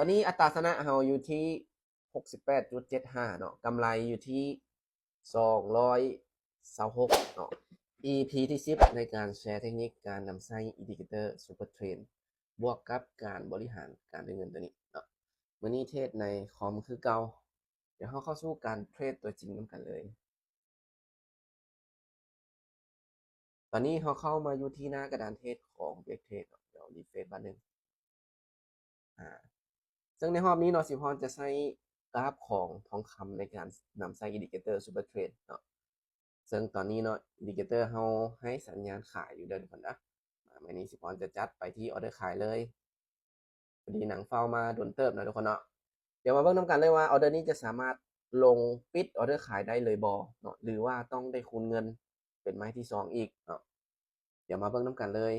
ອນນີ້ອັດຕາຊະນະເຮົາຢູ່ທີ່ຫົກສິບແປດຈຸດເຈັດຫ້າເນາະ, ກຳໄລຢູ່ທີ່ສອງຮ້ອຍຊາວຫົກເນາະ. ອີພີທີສິບ ໃນການແຊເຕັກນິກການນຳໃຊ້ Indicator Super Trend ບວກກັບການບໍລິຫານການເງິນຕົວນີ້ເນາະ. ມື້ນີ້ເທຣດໃນຄອມຄືເກົ່າ. ດຽວເຮົາເຂົ້າສູ່ການເທຣດຕົວຈິງນຳກັນເລີຍ. ຕອນນີ້ເຮົາເຂົ້າມາຢູ່ທີ່ໜ້າກະດານເທຣດຂອງ Big Trade ເນາະ. ດຽວ refresh ບາດໜຶ່ງ. ອາ ເຊິ່ງໃນຮອບນີ້ເນາະ ສິພອນຈະໃຊ້ກຣາຟຂອງທອງຄຳໃນການນຳໃຊ້ Indicator Super Trend ເນາະ. ເຊິ່ງຕອນນີ້ເນາະ Indicator ເຮົາໃຫ້ສັນຍານຂາຍຢູ່ເດີ ທຸກຄົນນະ. ອາ ມື້ນີ້ສິພອນຈະຈັດໄປທີ່ order ຂາຍເລີຍ. ພໍດີນັ່ງເຝົ້າມາດົນເຕີບນະ ທຸກຄົນເນາະ. ດຽວມາເບິ່ງນຳກັນເລີຍວ່າ order ນີ້ຈະສາມາດລົງປິດ order ຂາຍໄດ້ເລີຍບໍ່ເນາະ ຫຼືວ່າຕ້ອງໄດ້ຄູນເງິນເປັນໄມ້ທີສອງອີກເນາະ. ດຽວມາເບິ່ງນຳກັນເລີຍ.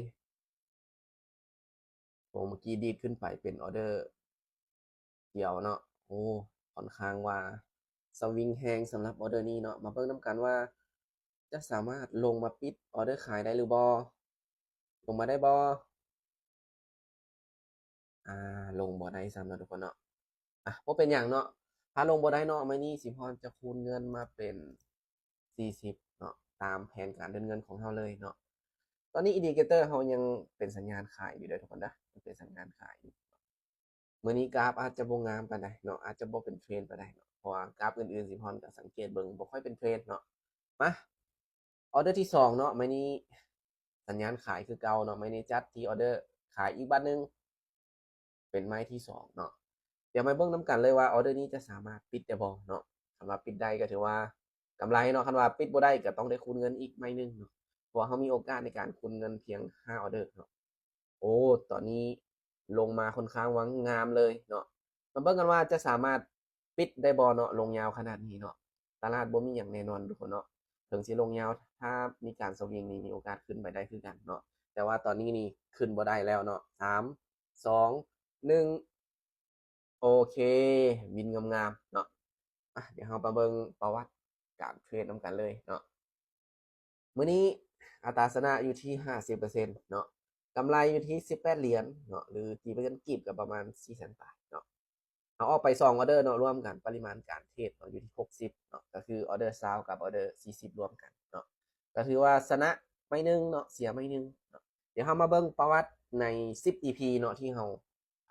ໂອ້ ເມື່ອກີ້ດີດຂຶ້ນໄປເປັນ order ຂຽວເນາະ. ໂອ້ ຂ້ອນຂ້າງວ່າສະວິງແຮງສຳລັບ order ນີ້ເນາະ. ມາເບິ່ງນຳກັນວ່າຈະສາມາດລົງມາປິດ order ຂາຍໄດ້ຫຼືບໍ່. ລົງມາໄດ້ບໍ່? ອາ ລົງບໍ່ໄດ້ຊ້ຳເນາະ ທຸກຄົນເນາະ. ອາ ບໍ່ເປັນຫຍັງເນາະ, ຖ້າລົງບໍ່ໄດ້ເນາະ ມື້ນີ້ສິພອນຈະຄູນເງິນມາເປັນສີ່ສິບເນາະ ຕາມແຜນການເດີນເງິນຂອງເຮົາເລີຍເນາະ. ຕອນນີ້ Indicator ເຮົາຍັງເປັນສັນຍານຂາຍຢູ່ເດີ ທຸກຄົນເດີ, ຍັງເປັນສັນຍານຂາຍຢູ່. ມື້ນີ້ກຣາຟອາດຈະບໍ່ງາມປານໃດເນາະ, ອາດຈະບໍ່ເປັນເທຣນປານໃດເນາະ, ເພາະວ່າກຣາຟອື່ນໆ ສິພອນກໍສັງເກດເບິ່ງບໍ່ຄ່ອຍເປັນເທຣນເນາະ. ມາ order ທີສອງເນາະ, ມື້ນີ້ສັນຍານຂາຍຄືເກົ່າເນາະ, ມື້ນີ້ຈັດທີ່ order ຂາຍອີກບາດໜຶ່ງ ເປັນໄມ້ທີສອງເນາະ. ດຽວມາເບິ່ງນຳກັນເລີຍວ່າ order ນີ້ຈະສາມາດປິດໄດ້ບໍ່ເນາະ. ຄັນວ່າປິດໄດ້ກໍຖືວ່າກຳໄລເນາະ, ຄັນວ່າປິດບໍ່ໄດ້ກໍຕ້ອງໄດ້ຄູນເງິນອີກໄມ້ໜຶ່ງເນາະ, ເພາະວ່າເຮົາມີໂອກາດໃນການຄູນເງິນພຽງຫ້າ order ເນາະ. ໂອ້ ຕອນນີ້ລົງມາຂ້ອນຂ້າງວ່າງາມເລີຍເນາະ. ມາເບິ່ງກັນວ່າຈະສາມາດປິດໄດ້ບໍ່ເນາະ, ລົງຍາວຂະໜາດນີ້ເນາະ. ຕະຫຼາດບໍ່ມີຫຍັງແນ່ນອນ ທຸກຄົນເນາະ, ເຖິງຊິລົງຍາວ ຖ້າມີການສະວິງນີ້ ມີໂອກາດຂຶ້ນໄປໄດ້ຄືກັນເນາະ, ແຕ່ວ່າຕອນນີ້ນີ້ຂຶ້ນບໍ່ໄດ້ແລ້ວເນາະ. ສາມ ສອງ ໜຶ່ງ ໂອເຄ ບິນງາມໆເນາະ. ອາ ດຽວເຮົາມາເບິ່ງປະຫວັດການເທຣດນຳກັນເລີຍເນາະ. ມື້ນີ້ອັດຕາຊະນະຢູ່ທີ່ຫ້າສິບເປີເຊັນເນາະ, ກຳໄລຢູ່ທີ່ສິບແປດຫຼຽນເນາະ ຫຼື ຕີເປັນເງິນກີບກໍປະມານສີ່ແສນປາຍເນາະ. ເຮົາອອກໄປສອງ order ເນາະ, ລວມກັນປະລິມານການເທຣດເນາະ ຢູ່ທີ່ຫົກສິບເນາະ, ກໍຄື order ຊາວກັບ order ສີ່ສິບລວມກັນເນາະ, ກໍຖືວ່າຊະນະໄມ້ໜຶ່ງເນາະ, ເສຍໄມ້ໜຶ່ງເນາະ. ດຽວເຮົາມາເບິ່ງປະຫວັດໃນສິບ ອີພີ ເນາະ ທີ່ເຮົາ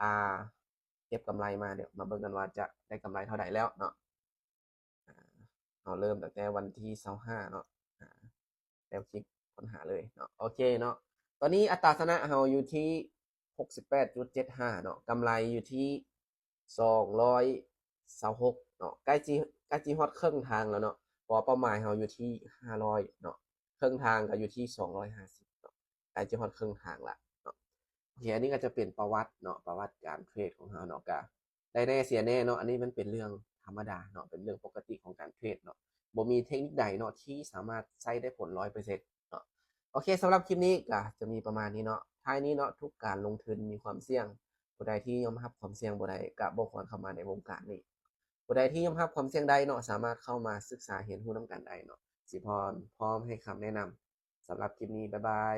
ອ່າ ເກັບກຳໄລມາ, ດຽວມາເບິ່ງກັນວ່າຈະໄດ້ກຳໄລເທົ່າໃດແລ້ວເນາະ. ເຮົາເລີ່ມຕັ້ງແຕ່ວັນທີຊາວຫ້າເນາະ, ແລ້ວຄລິກຄົ້ນຫາເລີຍເນາະ. ໂອເຄເນາະ, ຕອນນີ້ອັດຕາຊະນະເຮົາຢູ່ທີ່ຫົກສິບແປດຈຸດເຈັດຫ້າເນາະ, ກຳໄລຢູ່ທີ່ສອງຮ້ອຍຊາວຫົກເນາະ, ໃກ້ຊິ ໃກ້ຊິຮອດເຄິ່ງທາງແລ້ວເນາະ, ເພາະວ່າເປົ້າໝາຍເຮົາຢູ່ທີ່ຫ້າຮ້ອຍເນາະ, ເຄິ່ງທາງກໍຢູ່ທີ່ສອງຮ້ອຍຫ້າສິບເນາະ, ໃກ້ຈະຮອດເຄິ່ງທາງລະເນາະ. ໂອເຄ ອັນນີ້ກໍຈະເປັນປະຫວັດເນາະ, ປະຫວັດການເທຣດຂອງເຮົາເນາະ, ກະໄດ້ແນ່ເສຍແນ່ເນາະ, ອັນນີ້ມັນເປັນເລື່ອງທຳມະດາເນາະ, ເປັນເລື່ອງປົກກະຕິຂອງການເທຣດເນາະ, ບໍ່ມີເທັກນິກໃດເນາະທີ່ສາມາດໃຊ້ໄດ້ຜົນຮ້ອຍເປີເຊັນເນາະ. ໂອເຄ ສຳລັບຄລິບນີ້ກໍຈະມີປະມານນີ້ເນາະ. ທ້າຍນີ້ເນາະ, ທຸກການລົງທຶນມີຄວາມສ່ຽງ, ຜູ້ໃດທີ່ຍອມຮັບຄວາມສ່ຽງບໍ່ໄດ້ ກໍບໍ່ຄວນເຂົ້າມາໃນວົງການນີ້. ຜູ້ໃດທີ່ຍອມຮັບຄວາມສ່ຽງໄດ້ເນາະ, ສາມາດເຂົ້າມາສຶກສາຮຽນຮູ້ນຳກັນໄດ້ເນາະ. ສິພອນພ້ອມໃຫ້ຄຳແນະນຳ. ສຳລັບຄລິບນີ້ ບາຍບາຍ.